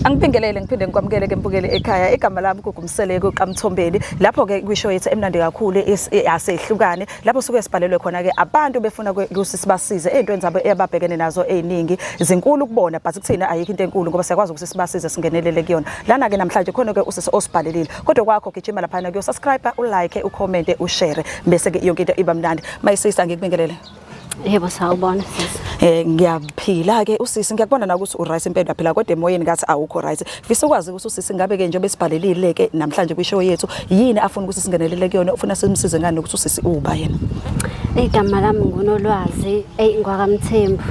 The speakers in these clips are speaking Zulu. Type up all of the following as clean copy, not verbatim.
Angibingelele ngiphinde ngikwamukele ke mbukeli ekhaya. Igama lami uGugu Mseleku kaMthombeni. Lapho ke kwishow yethu emnandi kakhulu asehlukane. Lapho suke sibhalelwe khona ke abantu befuna ukuthi sibasize ezintweni zabo ababhekene nazo eziningi. Zinkulu kubona but kuthina ayikho into enkulu ngoba siyakwazi ukuthi sibasize singenelele kuyona. Lana ke namhlanje khona ke usisi osibhalelile. Kodwa kwakho gijima laphana kuyo subscribe, ulike, ucomment, ushare bese ke yonke into iba mnandi. My sister, ngikubingelele. Yebo, sawubona sisi. Ngiyaphila ke usisi, ngiyakubona na ukuthi uright impela phela, kodwa emoyeni ngathi awukho right. Fisa ukwazi ukuthi usisi ngabe ke njengoba esibhalelile ke namhlanje kwishow yethu, yini afuna ukuthi singenelele kuyona, ufuna simsize ngani, ukuthi usisi uba yena? Igama lami nguNolwazi, eyi ngwakaMthembu.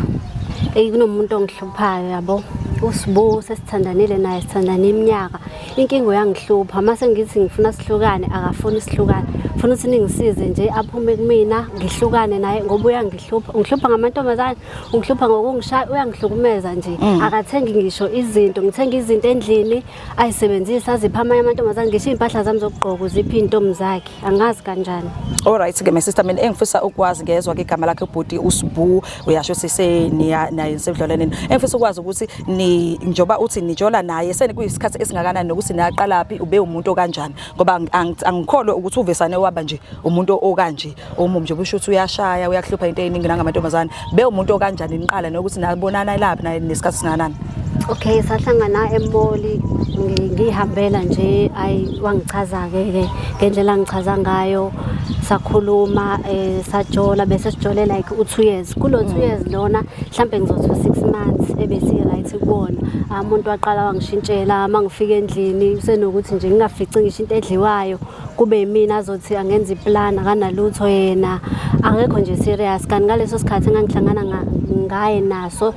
Eyi kunomuntu ongihluphayo yabo. USibu sesithandanile naye, sithandane iminyaka. Inkinga uyangihlupha, mase ngithi ngifuna sihlukane akafuni sihlukane. Funa ukuthi ningisize nje aphume kumina ngihlukane naye ngoba uyangihlupha. Ungihlupha ngamantombazane, ungihlupha ngokungishaya, uyangihlukumeza nje. Akathengi ngisho izinto, ngithenga izinto endlini ayisebenzisa azipha amanye amantombazane, ngisho iy'mpahla zami zokugqoka uziphi iy'ntombi zakhe. Angazi kanjani. Alright ke my sister, mina engifisa ukwazi, ngezwa ke igama lakhe ubhuti uSibu, uyasho ukuthi seniya naye nisebudlelwaneni. Engifisa ukwazi ukuthi ni njoba uthi nijola naye seni kuyisikhathi esingakanani, nokuthi naqalaphi, ube umuntu okanjani, ngoba angikholwe ukuthi uvesane waba nje umuntu okanje omubi nje, kusho ukuthi uyashaya, uyakuhlupha into eziningi nangamantombazane. Be umuntu okanjani niqala, nokuthi nabonana laphi naye nesikhathi singakanani? Okay, sahlangana emall, ngihambela nje, ayi wangichaza ke ke ngendlela angichaza ngayo, sakhuluma, sajola, bese sijole like u2 years. Kulo 2 years lona mhlambe ngizothi 6 months ebesi right kuwona. Umuntu waqala wangishintshela, mangifika endlini usenokuthi nje ngingafici ngisho into edliwayo, kube yimina azothi angenza iplan, akanalutho yena, akekho nje serious. Kanti ngaleso sikhathi engangihlangana ngaye naso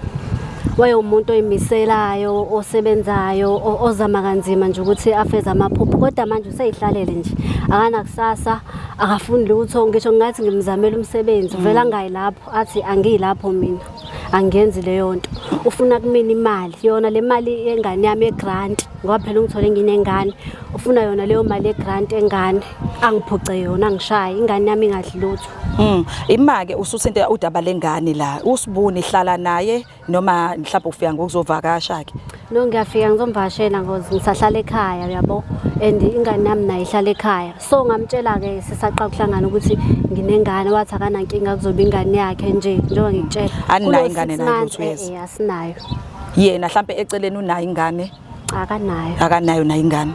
wayewumuntu oyimiselayo, osebenzayo, ozama kanzima nje ukuthi afeze amaphupho, kodwa manje useyihlalele nje, akanakusasa, akafuni lutho. Ngisho ngathi ngimzamela umsebenzi, uvela angayi lapho, athi angiyilapho mina, angenzi leyo nto. Ufuna kumina imali, yona le mali yengane yami yegrant, ngoba phela ungithole nginengane, ufuna yona leyo mali yegrant engane, angiphuce yona, angishaye, ingane yami ingadli lutho. Ima-ke usuthinta udaba lengane la. USibuni hlala naye noma mhlawumbe ufika ngokuzovakasha-ke? No, ngiyafika ngizomvakashela ngoba ngisahlala ekhaya uyabo, and ingane yami nayo ihlala ekhaya. So ngamtshela-ke sisaqala ukuhlangana ukuthi nginengane, wathi akanankinga, kuzoba ingane yakhe nje njengoba ngikutshela. Aninayo Kulo ingane 6 naye months, kulo 2 years? Asinayo. Yena mhlambe eceleni unayo ingane? Akanayo. Akanayo nayo ingane.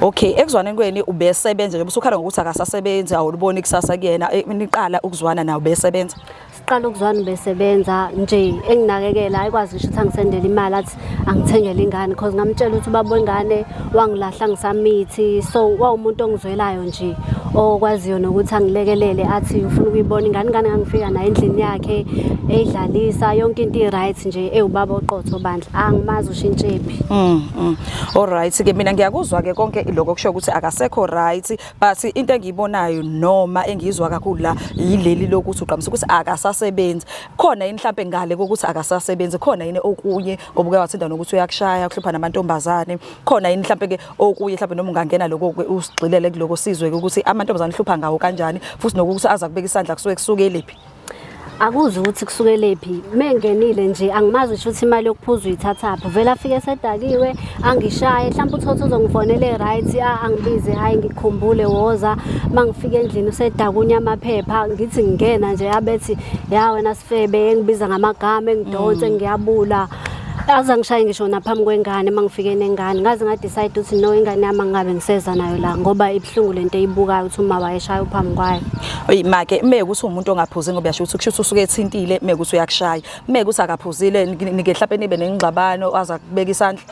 Okay, ekuzwaneni kweni ubesebenza njengoba usukhala ngokuthi akasasebenzi, awuliboni kusasa kuyena. Niqala ukuzwana nawe ubesebenza? Siqala ukuzwana besebenza nje, enginakekela, ayikwazi ngisho ukuthi angisendele imali athi angithengele ingane, because ngamtshela ukuthi ubaba wengane wangilahla ngisamithi. So wawumuntu ongizwelayo nje, okwaziyo nokuthi angilekelele, athi ufuna ukuyibona ingane. Ingane ngangifika nayo endlini yakhe, eyidlalisa, yonke into i-right nje, ewubaba oqotho bandla, angimazi ushintshephi. Alright ke, mina ngiyakuzwa ke konke lokho kusho ukuthi akasekho right, but into engiyibonayo noma engiyizwa kakhulu la yileli lokuthi ugqamisa ukuthi akasasebenzi. Khona yini mhlambe ngale kokuthi akasasebenzi, khona yini okunye, ngoba uke wathinta nokuthi uyakushaya, uhlupha namantombazane? Khona yini mhlambe ke okunye, mhlambe noma ungangena lokho ke usigxilele kuloko, sizwe ke ukuthi amantombazane uhlupha ngawo kanjani, futhi nokuthi aza kubeka isandla kusuke kusuke lephi? Akuzi ukuthi kusukelephi, mengenile nje angimazi ngisho ukuthi imali yokuphuza uyithathaphi, vele afike esedakiwe angishaye. Mhlawumbe uthothe uzongifonela right, angibize, hayi ngikhumbule, woza. Mangifika endlini usedakunya amaphepha, ngithi ngingena nje abethi ya wena sifebe, engibiza ngamagama, engidonse, ngiyabula, aze angishaye ngisho naphambi kwengane. Uma ngifike nengane ngaze ngadecide ukuthi no, ingane yami angingabe ngiseza nayo la ngoba ibuhlungu lento eyibukayo ukuthi uma wayeshaya phambi kwayo. Oyi make, me ukuthi umuntu ongaphuzi, ngoba uyasho ukuthi kusho ukuthi usuke ethintile me ukuthi uyakushaya. Me ukuthi akaphuzile, nike mhlawumbe nibe nengxabano aza kubeka isandla?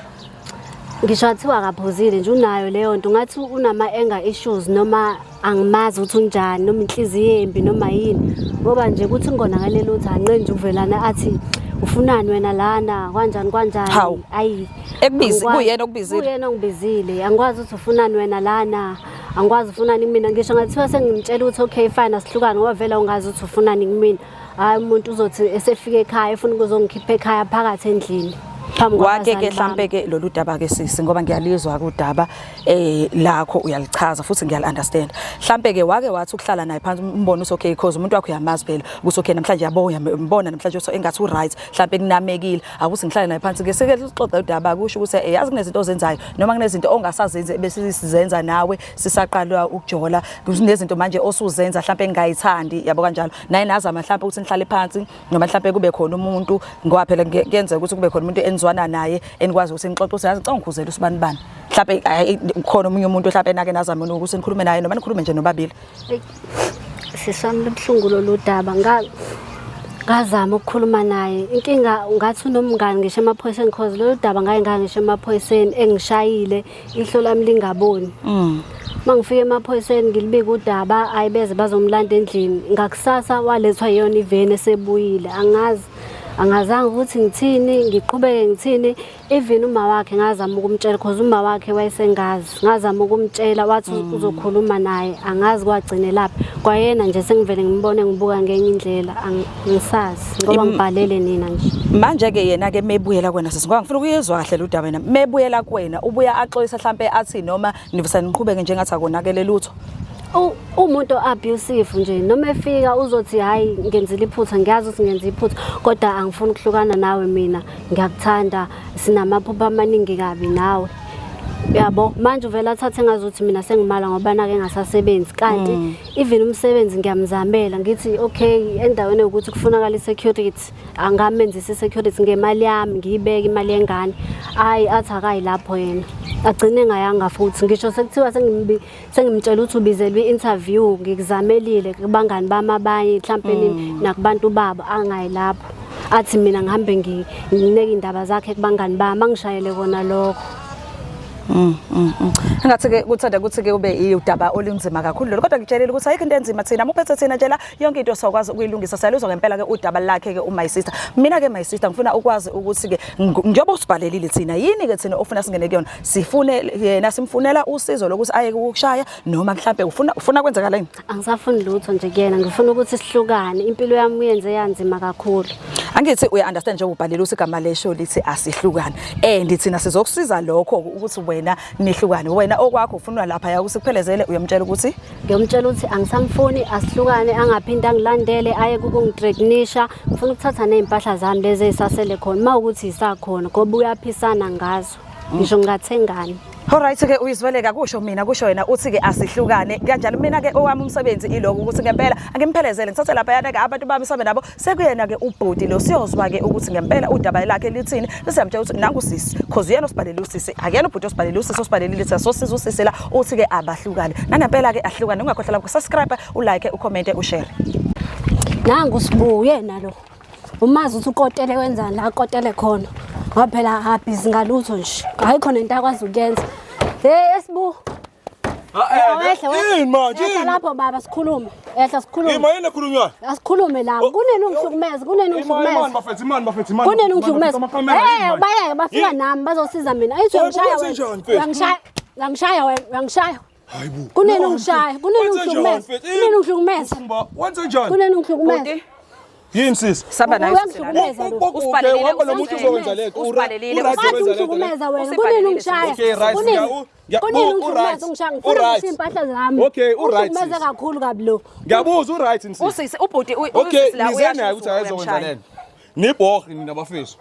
Ngisho athiwa akaphuzile nje unayo leyo nto, ngathi unama-anger issues noma angimazi ukuthi unjani, noma inhliziyo embi noma yini, ngoba nje kuthi ngonakalela ukuthi anqe nje ukuvelana athi ufunani wena lana, kanjani kanjani. Hawu. Ayi. Ekubizi Angikwazi. Kuyena okubizile? Kuyena ongibizile, angikwazi ukuthi ufunani wena lana, angikwazi ufunani kumina. Ngisho ngathiwa sengimtshela ukuthi okay fine, asihlukane, ngoba vele ungazi ukuthi ufunani kumina, hhayi umuntu uzothi esefika ekhaya efuna ukuzongikhipha ekhaya phakathi endlini. Phambi Wake ke kwabazali bami. hlampe ke lolu daba ke sisi ngoba ngiyalizwa kudaba lakho uyalichaza futhi ngiyali understand. Hlampe ke wake wathi ukuhlala naye phansi umbone ukuthi okay because umuntu wakho uyamazi phela ukuthi okay namhlanje yabo uyambona namhlanje so engathi u right hlampe kunamekile akuthi ngihlale naye phansi ke sike sixoxe udaba kusho ukuthi yazi kunezinto ozenzayo noma kunezinto ongasazenzi bese sizenza nawe sisaqala ukujola kunezinto manje osuzenza hlampe engingayithandi yabo kanjalo naye nazama hlampe ukuthi nihlale phansi noma mhlampe kube khona umuntu ngoba phela kuyenzeka ukuthi kube khona umuntu enizwana naye enikwazi ukuthi nixoxe ukuthi yazi ngicela ngikhuzele usibani bani mhlampe khona omunye umuntu mhlampe nake nazame ukuthi nikhulume naye noma nikhulume nje nobabili. Sisi wami lubuhlungu lolu daba ngazama ukukhuluma naye inkinga ungathi unomngani ngisho emaphoyiseni cause lolu daba ngaye ngangisho emaphoyiseni engishayile ihlo lami lingaboni. Uma ngifika emaphoyiseni ngilibike udaba ayibeze bazomlanda endlini ngakusasa walethwa yiyona iveni esebuyile angazi angazange ukuthi ngithini ngiqhubeke ngithini even uma wakhe ngazama ukumtshela cause uma wakhe wayesengazi ngazama ukumtshela wathi uzokhuluma naye angazi kwagcine laphi kwayena nje sengivele ngimbone ngibuka ngenye indlela angisazi ngoba ngibhalele nina nje. Manje-ke yena-ke mebuyela kuwena sisi ngoba ngifuna ukuyizwa kahle lo daba yena mebuyela kuwena ubuya axolisa hlampe athi noma nivisa niqhubeke njengathi akonakele lutho. Umuntu abusive nje noma efika uzothi hayi ngenzile iphutha ngiyazi ukuthi ngenza iphutha kodwa angifuni ukuhlukana nawe mina ngiyakuthanda sinamaphupho amaningi kabi nawe yabo manje uvela athathe ngazuthi mina sengimala ngoba nake engasasebenzi kanti even umsebenzi ngiyamzamela ngithi okay endaweni yokuthi kufunakala i-security angamenzisa i-security ngemali yami ngiyibeke imali yengane ayi athi akayi lapho yena agcine engayanga futhi ngisho sekuthiwa sengimtshela ukuthi ubizelwe i-interview ngikuzamelile kubangani bami abanye mhlampe nakubantu babo angayi lapho athi mina ngihambe ngineke iy'ndaba zakhe kubangani bami angishayele kona lokho. Engathi-ke kuthanda ukuthi-ke ube udaba olunzima kakhulu lolu kodwa ngitshelile ukuthi ayikho into enzima thina muphethe thina nje la yonke into sokwazi ukuyilungisa siyaluzwa ngempela-ke udaba lakhe-ke u-my sister. Mina-ke my sister ngifuna ukwazi ukuthi-ke njengoba usibhalelile thina yini-ke thina ofuna singene kuyona sifune yena simfunela usizo lokuthi aye ukukushaya noma mhlampe ufuna kwenzakala yini? Angisafuni lutho nje kuyena ngifuna ukuthi sihlukane impilo yami uyenze yanzima kakhulu. Angithi uya understand njengoba ubhalile ukuthi igama lesho lithi asihlukane and thina sizokusiza lokho ukuthi wena nihlukane wena okwakho ufunwa lapha ya ukuthi kuphelezele uyomtshela ukuthi Ngiyomtshela ukuthi angisamfuni asihlukane angaphinde angilandele aye kukungithreatenisha ngifuna ukuthatha ney'mpahla zami lezi ey'sasele khona uma ukuthi yisakhona ngoba uyaphisana ngazo ngisho ngingathengani. Alright ke uyizweleka kusho mina kusho yena uthi ke asihlukane kanjalo mina ke owami umsebenzi iloko ukuthi ngempela angimphelezele ngithathe lapha yana ke abantu bami sabe nabo sekuyena ke ubhuti lo siyozwa ke ukuthi ngempela udaba lakhe lithini sesiyamtshela ukuthi nangu sisi cause uyena osibhalele usisi akuyena ubhuti osibhalele usisi osibhalelile thina sosiza usisi la uthi ke abahlukane nangempela ke ahlukane ungakhohlwa lapho subscribe ulike ucommente ushare. Nangu sibuye nalo umazi ukuthi ukotele wenzani la akotele khona ngoba phela akabhizi ngalutho nje hayi khona into akwazi ukuyenza. Hey Esibu Wehle wehle. Yini manje? Ehla Yini? lapho baba sikhulume. Ehla sikhulume. Ima yini ekhulunywayo? Asikhulume la. Kunini ungihlukumeza? Kunini Ima imani ungihlukumeza? bafethu, imani bafethu, imani. Kunini ungihlukumeza? Amakhamera yini Eh manje? bayeke bafika Yini? nami bazosiza mina. Ayithi Hayi bo, uyangishaya wenze wena. njani, mfethu? Uyangishaya. Uyangishaya wena, uyangishaya. Hayi bo. Kunini Imani, ungishaya? mfethu. Kunini Wenze njani, ungihlukumeza? mfethu? Kunini ungihlukumeza? Usumba, wenze njani? Kunini ungihlukumeza? Bhuti Yini sisi? samba naye Uyangihlukumeza lo. Usibhalelile, Uhamba lo muntu uzokwenza lento. Usibhalelile, U-right Wathi wenza lento. ungihlukumeza wena. Kunini Usibhalelile ungishaya? Okay, right. Kunini? Ngiya- Kunini u- ungihlukumeza u-right. ungishaya? Ngifuna U-right. ngishiye impahla zami. Okay, u-right, Ungihlukumeza sis. kakhulu kabi lo. Ngiyabuza u-right sisi. Usisi ubhuti Okay, usisi la nize uyasho naye ukuthi ukuthi akazokwenza uyamshaya. lento. Nibhohi nina bafethu.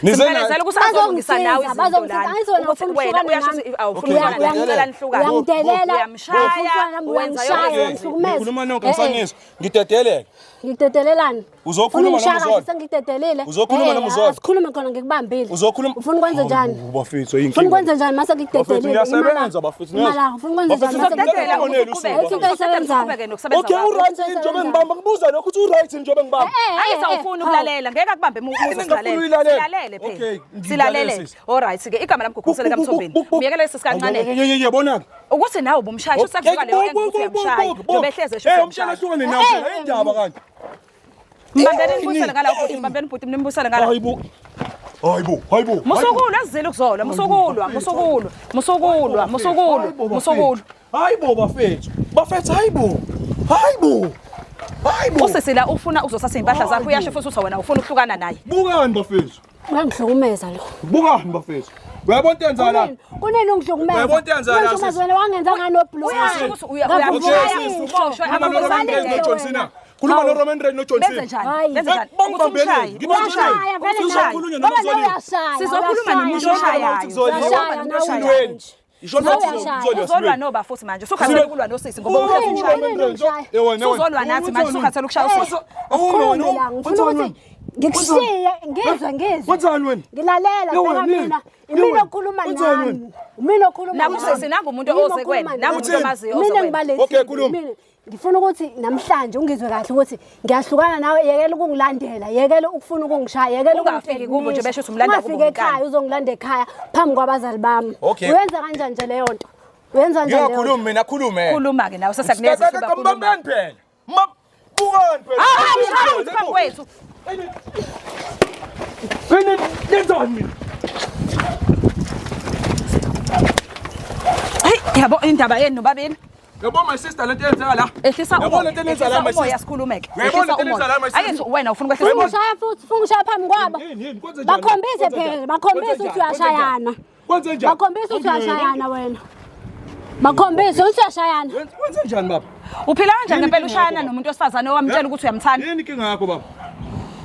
Nize naye. Simphelezela ukuthi azolungisa nawe Bazongisiza, izinto bazongisiza. lana. Angithi wena Ukuthi ufuna wena ukuhlukana uyasho nami. ukuthi awufuni Okay, ukuhlukana naye, ngicela nihlukane. Uyangidelela. Uyamshaya, wenza yonke Uyangishaya, into. uyangihlukumeza. Nikhuluma nonke Eh, eh. ngisanizwa. Ngidedeleke. Ngikudedelelani? Uzokhuluma Ufuna noma ungishaya uzona? kahle sengidedelile. Uzokhuluma Eh, noma uzona? Asikhulume khona ngikubambile. Uzokhuluma. Ufuna ukwenze njani? Hawu, bafethu ayinkinga. Ufuna ukwenze njani mase Bafethu ngikudedelile? ngiyasebenza bafethu. Imali, ufuna ukwenze njani mase Sizokudedela Ngikudelela ukuthi usuku, uqhubeke. Into esebenzayo. Uqhubeke nokusebenza Okay, kwakho. u-right njengoba ngibamba ngibuza lokho ukuthi u-right njengoba ngibamba. Angithi awufuni ukulalela, ngeke akubambe uma Yini uzosilalela. engingafuni uyilalela? Silalele Okay, phela. ngilalele, Silalele. sisi. Alright ke igama lami Gugusele kaMthombeni. Myekele sisi kancane. Yabona-ke. Ukuthi nawe ubumshaya sho sekuvuka leyo ukuthi uyamshaya. Njengoba ehleze esho Eh, umshana uyamshaya. ahlukane nawe phela indaba kanti. Mbambeni nibuyisele ngala ubhuti, mbambeni ubhuti nimbuyisele ngala. Hayibo. Hayibo, hayibo. Musukulwa azizile ukuzolwa, musukulwa, musukulwa, musukulwa, musukulwa, musukulwa. Hayibo bafethu. Bafethu hayibo. Hayibo. Hayibo. Usisi la ufuna uzothatha iy'mpahla zakho uyasho futhi uthi wena ufuna ukuhlukana naye. Bukani bafethu. Uyangihlukumeza lo. Bukani bafethu. Uyabona into yenza la? Kunini ungihlukumeza? Uyabona into yenza la, Ungihlukumeza sisi? wena wangenza nganoblue. Uyasho ukuthi Okay, uyamshaya sisi. uboshwe Khuluma no Roman Reigns no John Cena. Khuluma no Roman Reigns no John Benze Cena. njani? Hayi. Benze njani? Bangibambele. Ukuthi umshaye, Ngibambele. Uyashaya vele Ukuthi nawe. Uzokhulunywa Ngoba noma nawe uzoliwe? uyashaya, Sizokhuluma uyashaya. nomuntu oshayayo. Uyashaya, nawe Silweni. Isho Nawe ukuthi uyashaya. uzoliwa, Uzolwa silweni. noba futhi manje usukhathele ukulwa nosisi ngoba uhlezi Uthini? umshaya. Roman Reigns. Suzolwa nathi manje usukhathele ukushaya usisi. Asikhulume la, ngifuna ukuthi ngikushiye ngizwe ngizwe. Wenzani wena? Ngilalela Yo, bheka wena, mina. yo, Imina wena. okhuluma Wenzani nami. wena? Imina okhuluma Nangu nami. sisi, nangu umuntu Imina oze kuwena, okhuluma nangu umuntu nami. omaziyo oze Mina kuwena. ngibalethile. Okay, khuluma. Mina ngifuna ukuthi namhlanje ungizwe kahle ukuthi ngiyahlukana nawe yekela ukungilandela yekela ukufuna ukungishaya yekela Ungafiki kubo nje besho ukuthi umlanda kubo ungafiki ekhaya ngenkani. uzongilanda ekhaya phambi kwabazali bami Okay. uyenza kanjani nje leyo nto uyenza kanjani leyo nto Ngingakhulumi mina khulume. Khuluma ke nawe sesiyakunikeza ithuba khuluma. Mbambeni phela. Ma bukani phela. Hayi, hayi, phambi kwethu. Wena nenzani mina? Hey, yabo indaba yenu nobabili. Yabo my sister lento eyenzeka la. Ehlisa Yabo umoya. lento eyenza la Ehlisa my umoya sister. sikhulumeke. Uyayibona Ehlisa lento eyenza la, my umoya. sister? Ake ngithi wena ufuna ukwehlisa umoya. Ungishaya futhi ufuna ungishaya phambi kwabo Yini yini kwenze njani? bakhombise Kwenze phela njani? bakhombise Kwenze ukuthi njani? Kwenze njani? uyashayana Kwenze njani? bakhombise ukuthi uyashayana wena bakhombise ukuthi uyashayana Kwenze njani baba? Uphila kanjani Yini ngempela inkinga ushayana yakho, nomuntu wesifazane owamtshela ukuthi uyamthanda? Yini inkinga yakho baba?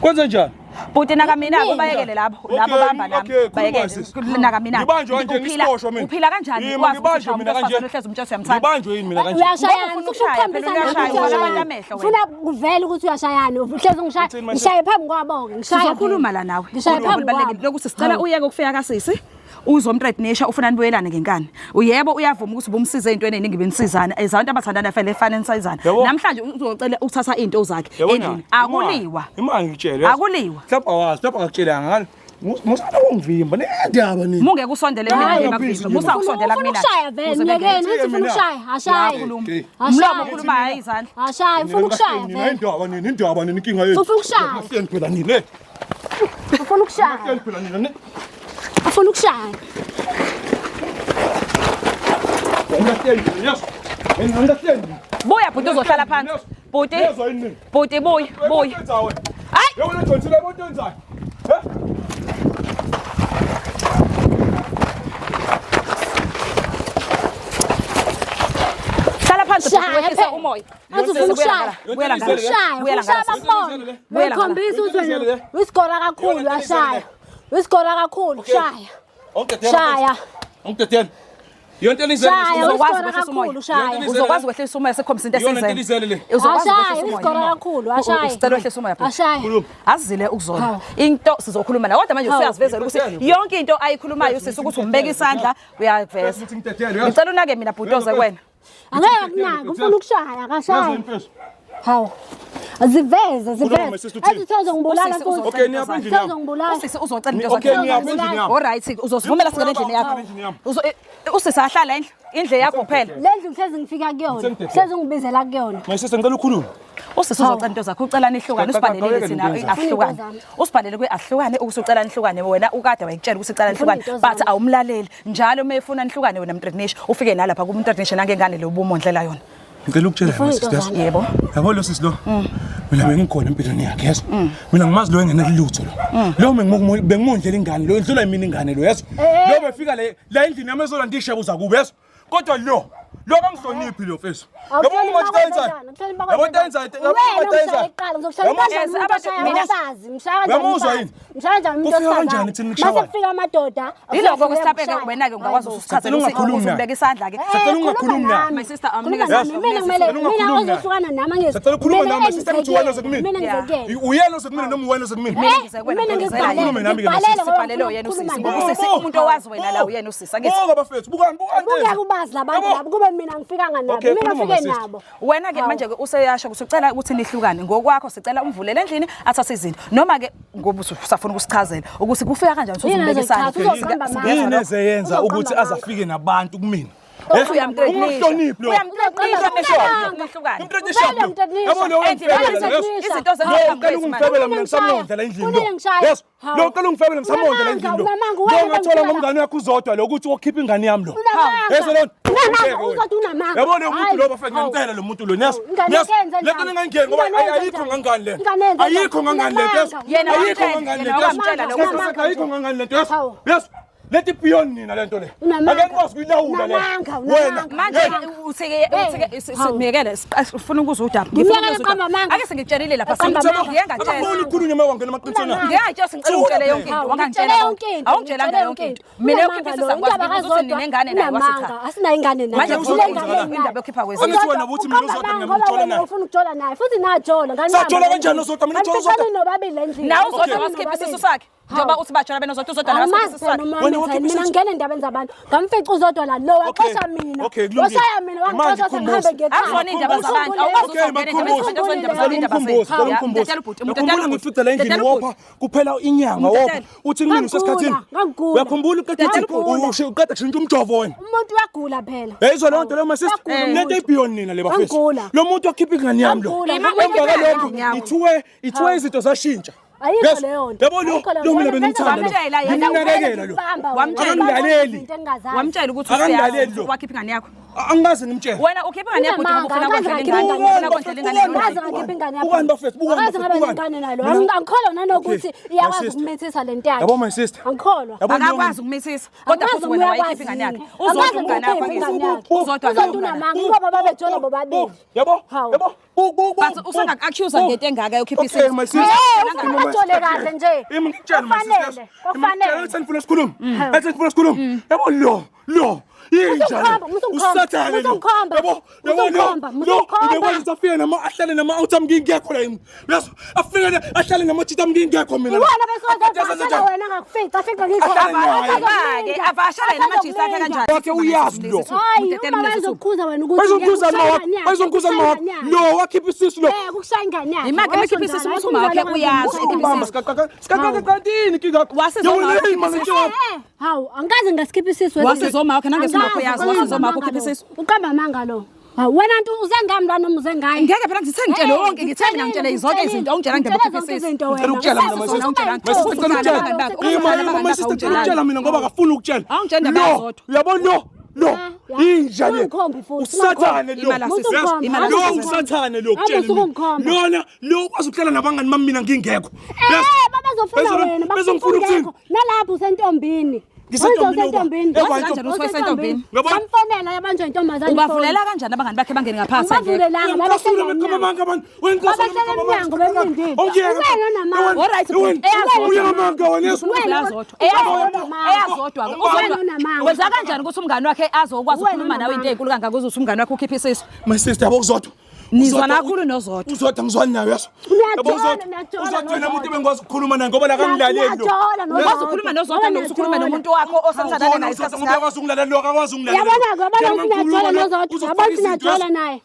Kwenze njani? Bhuti naka mina Yini? bayekele labo Okay, labo bamba nami okay, khuluma, bayekele sis. naka mina. Ngibanjwe kanje, Uphila- ngisiboshwa mina. Uphila kanjani Yimi, wazi ukuthi ngibanjwe ushaya mina umuntu wesifazane kanje. ohlezi umtshela uyamthanda? Ngibanjwe yini mina kanje? uyashayana Ngoba ufuna ufuna ukushaya, ukukhombisa phela nawe uyashaya, ukuthi uvala abantu uyashayana. amehlo wena. ufuna kuvele ukuthi uyashayana uhlezi ungishaya Uthini, my ngishaye phambi kwabo-ke ngishaye Sizokhuluma la nawe. ngishaye phambi Kubalulekile kwabo lokuthi sicela uyeke ukufika kasisi. Uzomthreatenisha ufuna nibuyelane ngenkani. Uyebo uyavuma ukuthi ubumsize ezintweni eziningi benisizana. Ezabantu abathandana fele efana nisayizana. Yabo. Namhlanje uzocela ukuthatha into zakhe Yabona? endlini. Akuliwa. Imali ngitshele. yazi. Akuliwa. Mhlawumbe awazi, mhlawumbe akakutshelanga ngani. Musana ukungivimba nendaba nini. Mungeke usondele kumina Hayi. nje makuvimba. Musa ukusondela Ufuna kumina. ukushaya vele Uze myekeni bengeke. uthi ufuna ukushaya ashaye Okay. Umlomo ukhuluma hayi izandla. ashaye ufuna ukushaya vele Indaba nini indaba nini inkinga yenu. Ufuna ukushaya. Mahleni phela nini. ufuna ukushaya Mahleni phela nini. ufuna ukushaya Mahleni yes. Mahleni. Buya bhuti uzohlala phansi. Bhuti. Yezwa yini nini? Bhuti buya, buya. Hayi. Yabona John Cena yabona into yenzayo. He? Hlala phansi bhuti Shaya wehlisa phela. umoya. Athi ufuna ukushaya. Buyela ngala. Ushaya, Buyela ushaya ngala. bakubone. Buyela ngala. Uyikhombisa ukuthi wena uyisigora kakhulu uyashaya. Uyisigora kakhulu shaya. Ongidedela. Shaya. Ongidedela. Yonke elizele. Shaya, Uzokwazi uyisigora ukwehlisa umoya. kakhulu shaya. Uzokwazi ukwehlisa umoya sikhombisa into Iyona into esizele. elizele le. Uzokwazi Ashaya, ukwehlisa uyisigora umoya. kakhulu, ashaya. Sicela wehlisa umoya bhuti. Ashaya. Azile ukuzola. Hawu. Into sizokhuluma nawe kodwa manje Hawu. usuyazivezela ukuthi yonke into ayikhulumayo usisi ukuthi umbeka isandla uyaveza. Ukuthi ngidedele, yazi. Ngicela unake mina bhuti oze kuwena. Angeke akunake, ufuna ukushaya, akashaya. Mfethu. Hawu. Ziveze, Khuluma, my ziveze. sister, uthini? Athi uzongibulala Usisi futhi. Okay, niyapha endlini yami. Uzongibulala. Usisi uzocela into Okay, zakhe. niyapha endlini yami. All right, uzosivumela singene endlini yakho. Endlini yami. Usisi ahlala endle, indle yakho kuphela. Le ndlu ngihlezi ngifika kuyona. Ngisemdedele. Hlezi ungibizela kuyona. My sister ngicela ukhulume. Usisi uzocela into zakho, ucela nihlukane, usibhalelile thina ahlukane. Usibhalele kwi ahlukane ukuthi ucela nihlukane wena ukade wayekutshela ukuthi ucela Ngifuna nihlukane iy'nto but zami. awumlaleli. Njalo uma efuna nihlukane wena mthreatenisha ufike nalapha kumthreatenisha nangengane lo ubumondlela yona. Ngicela ukutshela Ngifuna my iy'nto sister. zami. Yebo. Yabo lo sisi lo. Mina bengikhona empilweni yakhe yazi. Mina ngimazi lo engenalutho lo. Lo bengimondlela ingane lo edlula mina ingane lo yazi. Lo befika le la endlini yami ezolanda ishebo zakubo yazi. Kodwa lo lo kangihloniphi lo mfethu. Yabo uma into yenzayo. Yabo into yenzayo. Yabo into yenzayo. Uyamuzwa yini? Kufika kanjani ekutheni Mase nikushawayo? kufika amadoda. Yiloko mhlawumbe ke wena ke ungakwazi ukusichazela Sicela ukuthi ungakhulumi naye. uzombeka isandla ke. Sicela ungakhulumi naye. My sister, Khuluma amnikeze. nami. Mina kumele Sicela mina ungakhulumi naye. ozohlukana nami angezi. Sicela ukhulume Mina nami, sister, ngithi wena ozekumina. Mina Yeah. ngizekuyena. Uyena osekumina noma uwena osekumina? Mina ngize kuwena, Mina ngizela ngikubhalele. Khulume nami ke, my Ngikubhalele sister. ngoba Sibhalele ngifuna uyena ukukhuluma usisi. nawe. Ngoba usisi umuntu owazi wena la uyena usisi. Angithi Buka bafethu, bukani bukani. Bungeke ubazi labantu Yabo. labo kube mina ngifikanga nabo. Okay, Mina khuluma, ngifike my sister. nabo. wena ke manje ke useyasho ukuthi ucela ukuthi nihlukane ngokwakho sicela umvulele endlini athathe izinto noma ke ngoba usafuna ukusichazela ukuthi kufika kanjani Yini usuzombeka isandla ezochaza? Uzoqamba amanga. Yini ezeyenza Uzoqamba ukuthi amanga. azafike nabantu kumina? Eh? Uyamthreatenisha. Ungamhloniphi lo. Uyamthreatenisha Unamanga. mehlukane. Umthreatenisha Vele umthreatenisha. Yabo lo uyangifebela lo. Izinto Lo uqala ukungifebela mina ngisamondla la endlini lo. Kunele ngishaya. Yes. Hawu. Lo uqala ungifebela ngisamondla la endlini lo. Unamanga, Lo wena ngathola bengifebela. ngomngane wakho uzodwa lo ukuthi wokhipha ingane yami lo. Unamanga. Yeso lo. Unamanga, uzodwa unamanga. Yabo lo muntu Hayi. lo bafethu Hawu. ngiyamcela lo muntu lo. Yes. Ingane Yes. yakhe yenze Le nto njani? ningayingeni ngoba Ingane yenze ayikho njani? ngangani le. Ingane yenze Ayikho njani? ngangani le. Yes. Unamanga. Yena Ayikho wamtshela, ngangani le. yena Yes. wamtshela lokho. Yes, Ayikho ngangani le. Yes. Hawu. Yes. Leti beyond nina le nto le. Unamanga. Ake nikwazi ukuyilawula le. Unamanga, Wena. unamanga. Manje Hey. uthike uthike simiyekele ufuna ukuza udaba. Ngimyekele eqamba amanga. Ake sengitshelile lapha Eqamba sengitshela amanga. ngike ngatshela. Akafuni ukukhulunywa uma wangena emaqiniso na. Ngike ngatshela sengicela ungitshele yonke into Hawu, wangangitshela. ngitshele yonke into, Awungitshelanga ngitshele yonke into. Mina Unamanga yokhipha lo, isisakwazi indaba ukuthi kaZodwa, ninengane naye wathi cha. unamanga, asinayo ingane naye. Manje Ule uzodwa ngane wenzakala? naye. Indaba yokhipha kwezi. Angithi wena ubuthi mina Uqamba uZodwa amanga ngiyamthola ngoba wena naye. ufuna ukujola naye futhi najola ngani Sajola kanjani uZodwa? Mina ngithola uZodwa. Nganifika nobabili endlini. Nawe uzodwa Okay. wasikhipha isisu sakhe. Njengoba uthi bajola benozodwa uzodwa nawe wasikhipha Angimazi isisu sakhe. phela Wena uma wakhipha mina isisu? ngingena endabeni zabantu ngamfica uzodwa la lo Okay. waxosha mina Okay, kulungile. washaya mina Manje wangixosha khumbuza. sengihambe ngekhaya Akuzona iy'ndaba zabantu, awukwazi Okay, uzongena endabeni zabantu, akuzona iy'ndaba zabantu, iy'ndaba Ngicela zethu. umkhumbuze, Ya, ngicela mtetela umkhumbuze. ubhuti, Uyakhumbula mtetela ngifica la endlini ubhuti. wopha kuphela inyanga wopha Mtetela. uthi kumina usesikhathini. Ngangigula, Uyakhumbula uqeda uthi Ngangigula. uqeda kushintsha umjovo wena. umuntu uyagula phela Yayizwa leyo nto leyo my sister. Uyagula Lento umuntu. ibeyond nina le bafethu. Ngangigula. Lo muntu wakhipha ingane yami lo. Ngangigula. Ima- Emva kwalokho Ingane yakho. ithiwe izinto zashintsha. Ayikho Yes. leyo nto. Yabo lo Ayikho leyo lo nto. mina bengimthanda lo. Wamtshela yena. Ngimnakekela lo. Wamtshela. Akangilaleli. Wamtshela ukuthi Akangilaleli lo. wakhipha ingane yakho. Angikaze ngimtshele. Wena ukhipha ingane yakho Unamanga, ngoba ufuna angikaze kondlela ngakhipha ingane. ingane. Ufuna kondlela ingane yakho. Angikaze ngakhipha ingane yakho. Bukani bafethu, bukani Angikaze ngabe bafethu, nengane nalo. Mina- Angikholwa nanokuthi Okay, my iyakwazi sister. ukumithisa lento yakhe. Yabo my sister. Angikholwa. Yabo lo- Akakwazi ukumithisa. Kodwa Angikaze futhi wena uyakwazi wayikhipha ingane yakhe. yini. Uzodwa Angikaze umngane wakho ngikhiphe ingane angithi. yakhe. Uzodwa Uzodwa umngane. unamanga ngoba babejola bobabili. Yabo? Hawu. Yabo? Bu bu bu. But usanga-accuse ngento engaka yokhipha Okay, isisu. my sister. Eh, ufuna bajole kahle nje. Imi ngitshela my sister. Kwafanele, kwafanele. Ethi ngifuna sikhulume. Ethi ngifuna sikhulume. Yabo lo, lo. Inja. Musungikhomba, musungikhomba, Usathane lo. musungikhomba, Yabo, yabo lo. musungikhomba, Lo musungikhomba. ubekwazi ukuthi afike nama ahlale nama out ami ngingekho la yimi. Uyazi afike la ahlale nama cheat ami ngingekho mina. Iwona besozovakashela wena ngakufica afika ngikho. Ahlale naye. Ake avashela yena amajita akhe kanjani? Wakhe uyazi lo. Hayi, uma bayizokukhuza wena ukuthi Bayizongikhuza ngeke ma kushaya ingane yakhe, bayizongikhuza ma kushaya ingane yakhe. lo wakhipha isisu lo. Eh, kushaya ingane yakhe. Imake mekhipha isisu ukuthi uma wakhe uyazi. Bamba sikaqaqa sikaqaqa kantini kinga. Wasizoma Yabo, wakhipha man, isisu. Eh, hawu, angikaze ngasikhipha isisu. Wasiza uma wakhe, nangethi uma wakhe uyazi, Angikaze, wasiza uma wakhe uqamba ukhipha isisu. Uqamba amanga lo. Hawu, wena nto uze ngami la noma uze ngaye? Ngeke phela ngithe ngitshele wonke, ngithe mina ngitshele zonke izinto, awungitshela ngendaba yokukhipha isisu. Izinto wena. Ngicela ukutshela mina my sister. My sister ngicela ukutshela. Ima ima my sister ngicela ukutshela mina ngoba akafuni ukutshela. Awungitsheli indaba Lo, yaZodwa. Uyabo lo lo Ya, inja le. ungangikhombi futhi, Usathane lo. Imala sisi, Yes. imala Lo sisi. usathane lo Ave kutshela. usuke ungikhomba. Lona lo ukwazi ukuhlala nabangani bami mina ngingekho. Yes. Eh, babazofuna wena, Bezongifuna ukuthini? ungekho. Nalapho usentombini. Ngisentombini Wenza usentombini. uba. Wazi kanjani ukuthi wayesentombini? Uyabona? Bamfonela yabanjwa intombazane. Ubavulela kanjani abangani bakhe bangene ngaphakathi angekho? Angibavulelanga, Uyangicasula ngeqhama amanga abantu. Uyangicasula Babehlele ngeqhama amanga. emnyango bemlindile. Awungiyeka. Wena onamanga. Alright, Wena- eyazodwa. Uyamanga wena yesu. Wena- Eyazodwa. Eyazodwa. Eyazodwa. Wena unamanga. Wenza kanjani ukuthi umngani wakhe azokwazi Wena ukukhuluma nawe into unamanga. enkulu kangaka uze uthi umngani wakhe ukhiphe isisu? My sister yabo uzodwa. Nizwa Uzodwa- kakhulu noZodwa. Uzodwa ngizwani naye yaso. Niyajola, Yabo uzodwa. niyajola Uzodwa yena noZodwa. umuntu ebengikwazi ukukhuluma naye ngoba la kangilaleli lo. Niyajola noZodwa. Ukwazi ukukhuluma noZodwa nokuthi ukhulume nomuntu wakho osemthandane naye isikhathi Ngoba esingaka. uyakwazi ukungilalela lo akakwazi ukungilalela. Yabona-ke, yabona ukuthi niyajola noZodwa. Yabona ukuthi niyajola naye.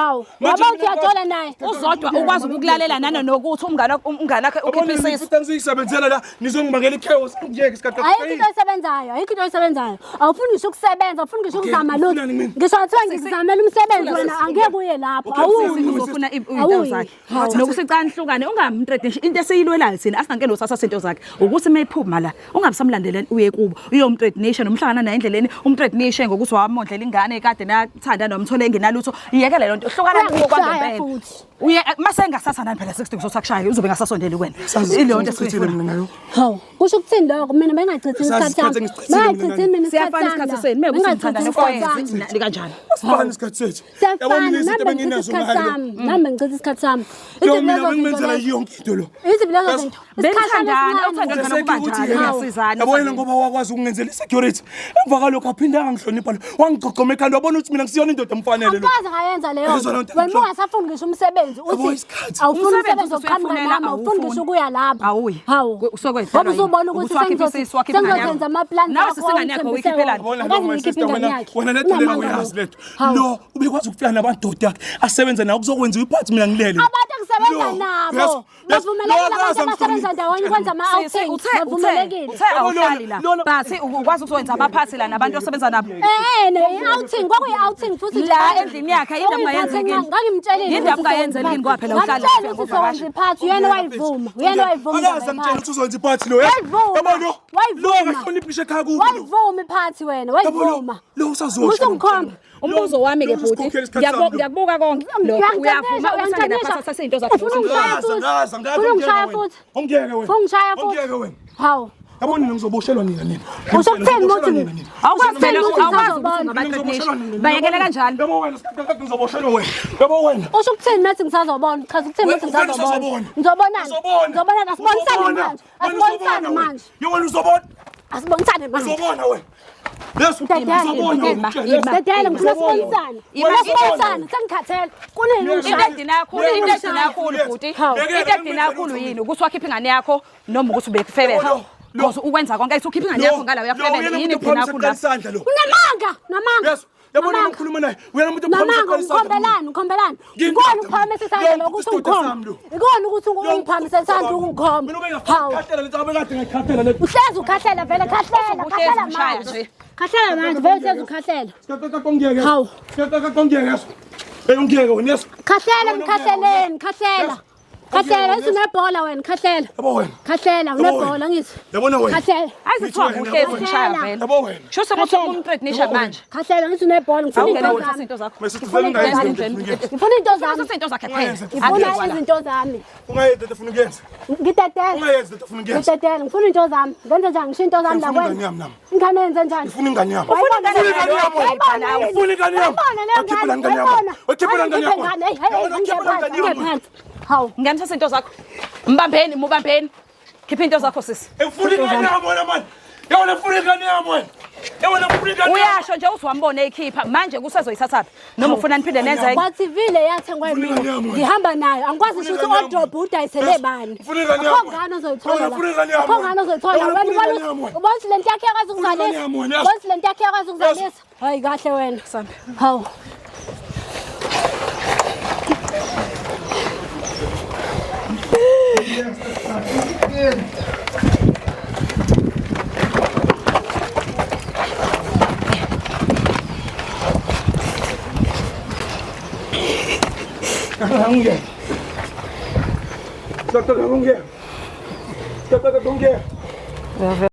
Hawu, yabona ukuthi uyajola naye. Uzodwa ukwazi ukukulalela nanokuthi umngani wakhe umngani wakhe ukhiphe isisu. Ngisebenzela la nizongibangela ichaos ngiyeke isikhathi. Ayikho into oyisebenzayo, ayikho into oyisebenzayo. Awufuni ngisho ukusebenza, awufuni ngisho Okay, ukuzama lutho. ufunani mina? Ngisho ngathiwa ngikuzamela umsebenzi wena angeke uye lapho. Okay, Awuyi. sisi, Uzofuna iy'ndawo Awuyi. zakhe. Hawu. Nokuthi cha nihlukane ungamthreaten into esiyilwelayo thina asinganke nosasa izinto zakhe. Ukuthi mayiphuma la ungabe samlandela uye kubo uyomthreatenisha nomhlangana naye endleleni umthreatenishe ngokuthi wamondlela ingane kade nathanda nomthole engenalutho. Iyekele lento hlukana kubo Uyangihlaya kwangempela. futhi. Uye mase engasathandani phela 60 kuzothi uzobe engasasondeli wena. Ileyo nto Sichithile esiyifuna. mina nayo. Hawu, kusho ukuthini lokho? Mina bengingachithi Sazi isikhathi isikhathi sami. engisichithile mina Bengingachithi mina isikhathi Siyafana sami. isikhathi la. senu mekuthi Bengingachithi nithandana isikhathi sami. foyenze kanjani. Asifani isikhathi sethu. Yabo Siyafana, mina nami izinto bengichitha ebenginazo isikhathi ngayo. sami. Nami bengichitha isikhathi sami. Yo Iziphi mina lezo zinto bengimenzela lezo? yonke into lo. Iziphi lezo zinto? Benithandana, uthandana Seseke kuba ukuthi njani, yena- niyasizana, Yabo yena ngoba wakwazi ukungenzela i-security. Emva kwalokho aphinda angangihlonipha lo. Wangigqogqoma ekhanda wabona ukuthi mina ngisiyona indoda emfanele lo. Angikaze ngayenza leyo Yezwa nto. loo nto Wena engisho. ungasafuni ngisho umsebenzi Yabo, uthi isikhathi. awufuni Umsebenzi umsebenzi oqhamuka usuyafunela, nami, awufuni ngisho awufuni. ukuya lapho. Awuyi. Hawu. Usukwedlalwa Ngoba usubona yini? ukuthi Ukuthi wakhipha isisu, wakhipha ingane yakho. sengizozenza ama-plans Nawe akho, sisi ingane yakho ungithembise uyikhiphelani? wona. Yabona Angikaze lo my ngiyikhiphe sister ingane wena yakhe. wena lento lena Unamanga uyazi lo. lento. Hawu. Lo ubekwazi ukufika nabandoda yakhe asebenze nawe kuzokwenziwa iphathi mina ngilele. Abantu Ngangisebenza Lo, nabo. yes, yes, Bavumelekile lo abantu akaze abasebenza angihloniphe. ndawonye ukwenza ama-outing. Uthe uthe Bavumelekile. uthe awuhlali la. Lona- But ukwazi ukuzokwenza amaphathi la nabantu osebenza nabo. Eh, ne-outing kwakuyi-outing futhi nje. La endlini yakhe yindaba Kwakuyiphathi ungayenzeki. encane. Ngangimtshelile Yindaba ukuthi ungayenzeli yini ngoba phela uhlala Ngamtshela ukuthi uzokwenza iphathi, uyena wayivuma. Uyena wayivuma. Akaze angitshela ukuthi uzowenza iphathi lo. yes. Wayivuma. Yabo lo. Wayivuma. Lo akahloniphi ngisho ekhaya kubo. lo. Wayivuma iphathi wena, Yabo lo. wayivuma. Lo usazosha. Usungikhomba. Umbuzo wami ke bhuti, ngiyakubuka konke lokho uyavuma ukuthi angena phansi athathe izinto zakhe. Ufuna ungishaya futhi. Ufuna ungishaya futhi. Ongiyeke wena. Ufuna ungishaya futhi. Ongiyeke wena. Hawu. Yabo nina ngizoboshelwa nina nina. Usho kutheni ukuthi Nina, nina. Awukwazi phela Ukuthi awukwazi ukuthi ngisazobona. ungabathreatenisha. Bayekele kanjalo. Yabo wena sikhathi ngizoboshelwa wena. Yabo wena. Usho ukuthini methi ngisazobona? Chaza ukuthini methi Wena ngisazobona? usazobona. Ngizobonani? Uzobona. Ngizobonani? Asibonisane Uzobona. manje. Wena Asibonisane uzobona wena. manje. Ye wena uzobona. Asibonisane manje. Uzobona wena. Yes, Dedele, uzobona wena. ima, Yes. ima. Dedele ngifuna sibonisane. Ima. Ngifuna sibonisane, sengikhathele. Kunini Into ungishaya? edina kakhulu, into edina kakhulu bhuti. Hawu. Into edina kakhulu yini ukuthi wakhipha ingane yakho noma ukuthi ubekufebela. Lo, lo. Because ukwenza konke ayithi ukhipha ingane yakho ngala Lo, uyakufebela uyena yini umuntu edina ophakamisa kakhulu kuqala lapho. isandla lo. Unamanga, namanga. Yes. Yabona Namanga. ngikhuluma naye. Uyena umuntu ophakamisa Namanga kuqala isandla. ungikhombelani, ungikhombelani. Ngiyindoda Ikona ukuphakamise isandla mina. lokho ukuthi Isidoda ungikhombe. sami lo. Ikona ukuthi ungiphakamise isandla ungikhombe. Mina Hawu. ubengakhathela lento abekade ngakhathela le. Uhlezi ukhahlela vele khahlela, Uhlezi khahlela umshaya manje. nje. Khahlela manje vele uhlezi ukhahlela. Ongiyeke. Hawu. Ongiyeke. Hey ongiyeke wena. Yes. Khahlela mkhahleleni, khahlela. Khahlela ithi unebhola wena, khahlela. Yabo wena. Khahlela unebhola ngithi. Yabona wena. Khahlela. Ayithi kuthiwa uhlezi umshaya vele. Yabo wena. Sho ukuthi umthreatenisha manje. Khahlela ngithi unebhola ngifuna Awungena into uthathe zami. izinto zakho. Mase sifuna ungayenzi lento ofuna ukuyenza. Ngifuna into zami. Uthathe izinto zakhe phela. Ngifuna izinto zami. Ungayenzi lento ofuna ukuyenza. Ngidedele. Ungayenzi lento ofuna ukuyenza. Ngidedele, ngifuna into zami. Ngenze njani? Ngisho into zami la Ngifuna kwena. ingane yami nami. Ingane yenze njani? Ngifuna ingane yami. Ufuna Ngifuna ingane yami wena. Ngifuna ingane yami. Wakhipha la ingane yami. Wakhipha la ingane yami. Yabona, wakhipha la ingane yami. Hawu. Ngena uthathe izinto zakho. Mbambeni, mubambeni. Khipha into zakho sisi. Ngifuna ingane yami wena manje. Yabona ngifuna ingane yami wena. Yabona ngifuna ingane yami. Uyasho nje uthi wambona eyikhipha manje kusezoyithathaphi noma ufuna niphinde nenze enye. Kwathi vile yathengwa Ngifuna yimina. ingane yami wena. Ngihamba nayo. Angikwazi Ngifuna ukuthi ingane yami. odrobha udayisele bani. Ngifuna ingane yami Akho wena. ngane ozoyithola. Yabona, la. ngifuna ingane yami Akho wena. ngane ozoyithola. Yabona, Wena ngifuna ubona ingane yami wena. ubona ukuthi lento yakhe yakwazi Ngifuna ingane ukuzalisa. yami wena, yes. Ubona ukuthi lento yakhe yakwazi ukuzalisa. Hayi kahle wena. Sambe. Hawu. Ongiyeke. Ongiyeke. Ongiyeke.